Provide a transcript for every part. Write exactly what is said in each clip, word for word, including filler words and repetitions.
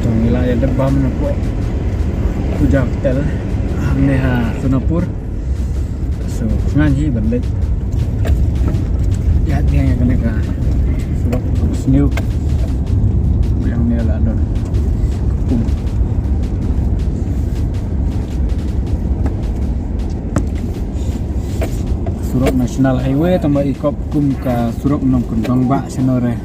To ngi la ïa dep bam na pdeng Pooja Hotel hangne ha Sonapur. So, ngan hi ban leit. Ïa, ïa, ïa, kane ka surok sniew. Ïa, ne la don. Surok National Highway, tangba i kop kum ka surok nongkyndong ba sha nore.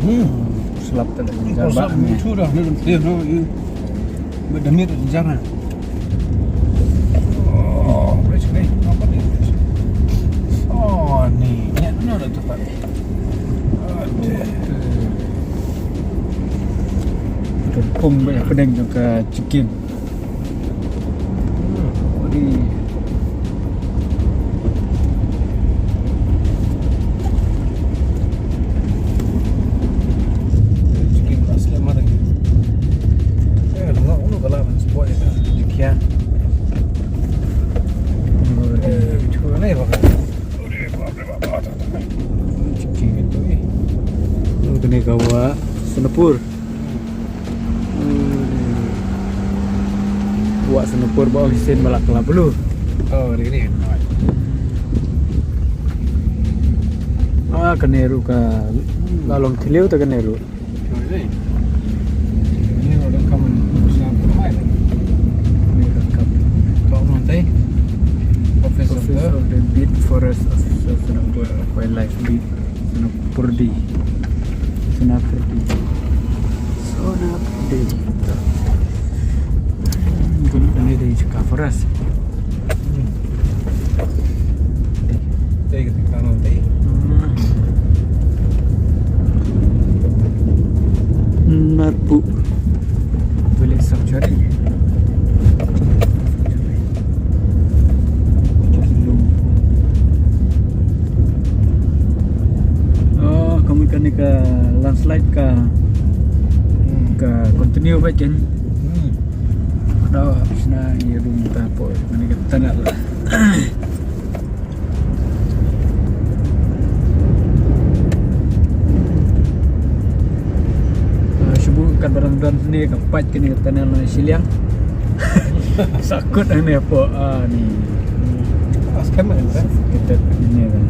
Hmm. Slap tadi. Slap ni. Sudah ni, dia no, you. But the meat is jana. Oh, rich ni. Apa ni? Oh, ni. Ni, no, dah tu tadi. Aduh. Tepung banyak pedang jong ka chicken. Hmm, odi. Chicken ba slem mar lagi. Eh, nggak ulu kalau spot ya. Dikia. Eh, cukup aneh banget. Chicken gitu eh. Kane ka wah Sonapur. Wah Sonapur ba shisien ba la kylla bluh. Oh, ri ni. Ah, kane ruh ka la long thliew te kane ruh. Oh, ri ni. Ni ruh dang kam. Ni ruh kam. To, nanti. Office of the Beat Forest Association of Wildlife Beat. Sonapurdi. Sonapurdi. Sonapurdi. Ini dari Jakarta Forest. Dari Jakarta nanti. Narpu Village Sanctuary. Oh, ka mut kane ka landslide ka, hmm, ka continue bad kan. Hmm. Ka dei shisha ïa dum ta poi kane ka tunnel. Ah, shu buh kat ba dang don ne ka pait kane ka tunnel na shiliang. Sa kut hangne hapoh, ah, ni. Pas kan, kan? Kita ni kan.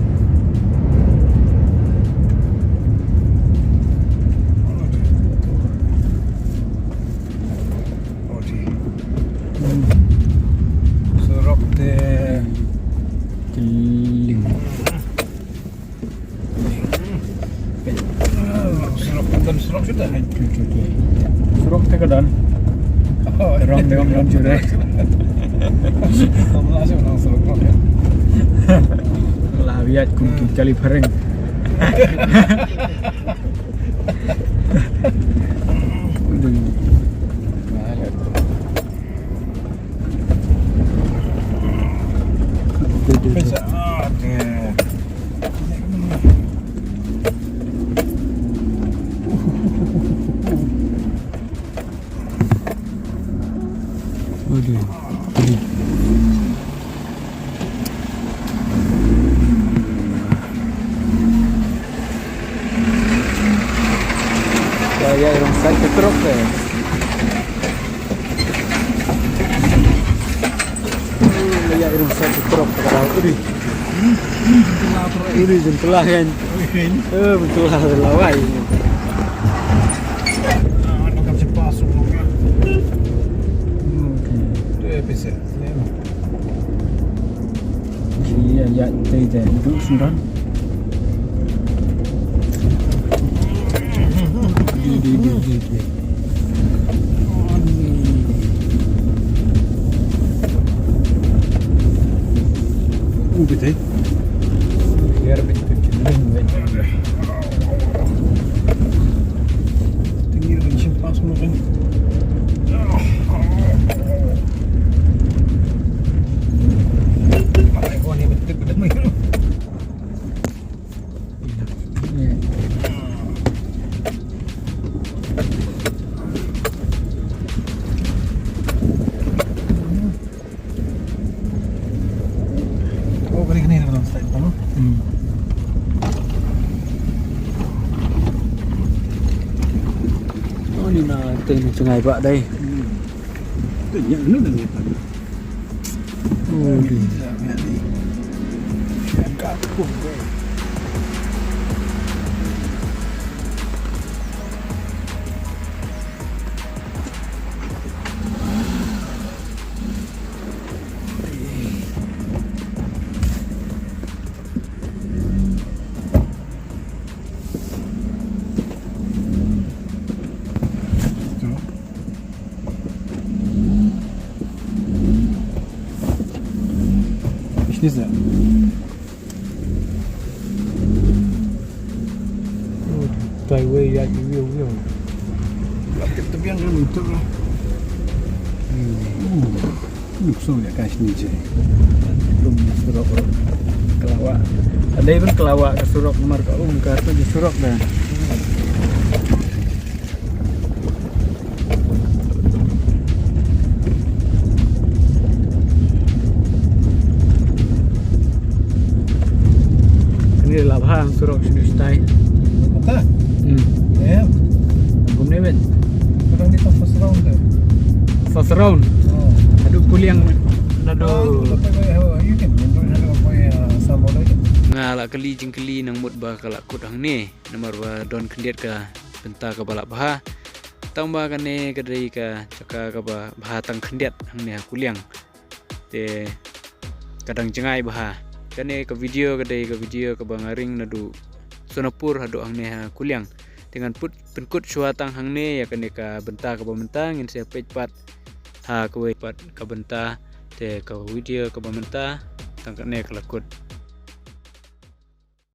Surok te. Kylling. Surok, bukan surok sudah. Surok te ka don. Oh, rong, rong, rong sudah. Kamu langsung nang surok ya. La wiat kum ki kali phareng. Aduh. Aduh. Ïa, ïa, wrong side ka trok eh. Ïa, wrong side ka trok ka dau. Uri. Uri jingkela kan. Eh, betul lah lawai. Ïa, ïa, te, te, duk sendang. Di, di, di, di, di. Uh, betul. Biar betul. Tinggi rin shin pas mo kan. Hmm. Oh, ni na teng jngai ba dei. Oh, di. Is this it? Tai wei ya i wiu wiu. Lap tip tip yang dulu tu lah. Hmm. Nuk so ya kas ni je. Lum surok kelawa. Ada pun kelawa ke surok mar ka um ka tu di surok dah. Kane la bha surok shu stai. Buka? Hmm. Ya. Kumne ben. Kadang kita first round tu. First round. Oh. Aduh kuliang. Aduh. Ah, itu tak payah, oh, you can enjoy, ada apa ya, sambal lagi. Nga la kylli jingkylli nang mut ba ka la kut hangne. Namar ba don khyndiat ka bynta kaba la bha. Tang ba kane ka dei ka jaka kaba bha tang khyndiat hangne ha kuliang. Te ka dang jngai bha. Kane ka video ka dei ka video kaba nga ring naduh Sonapur haduh hangne ha kuliang. Te ngan put pynkut shuwa tang hangne ïa kane ka bynta kaba mynta ngin sa peit pat ha kawei pat ka bynta. Te ka video kaba mynta tang kane ka la kut.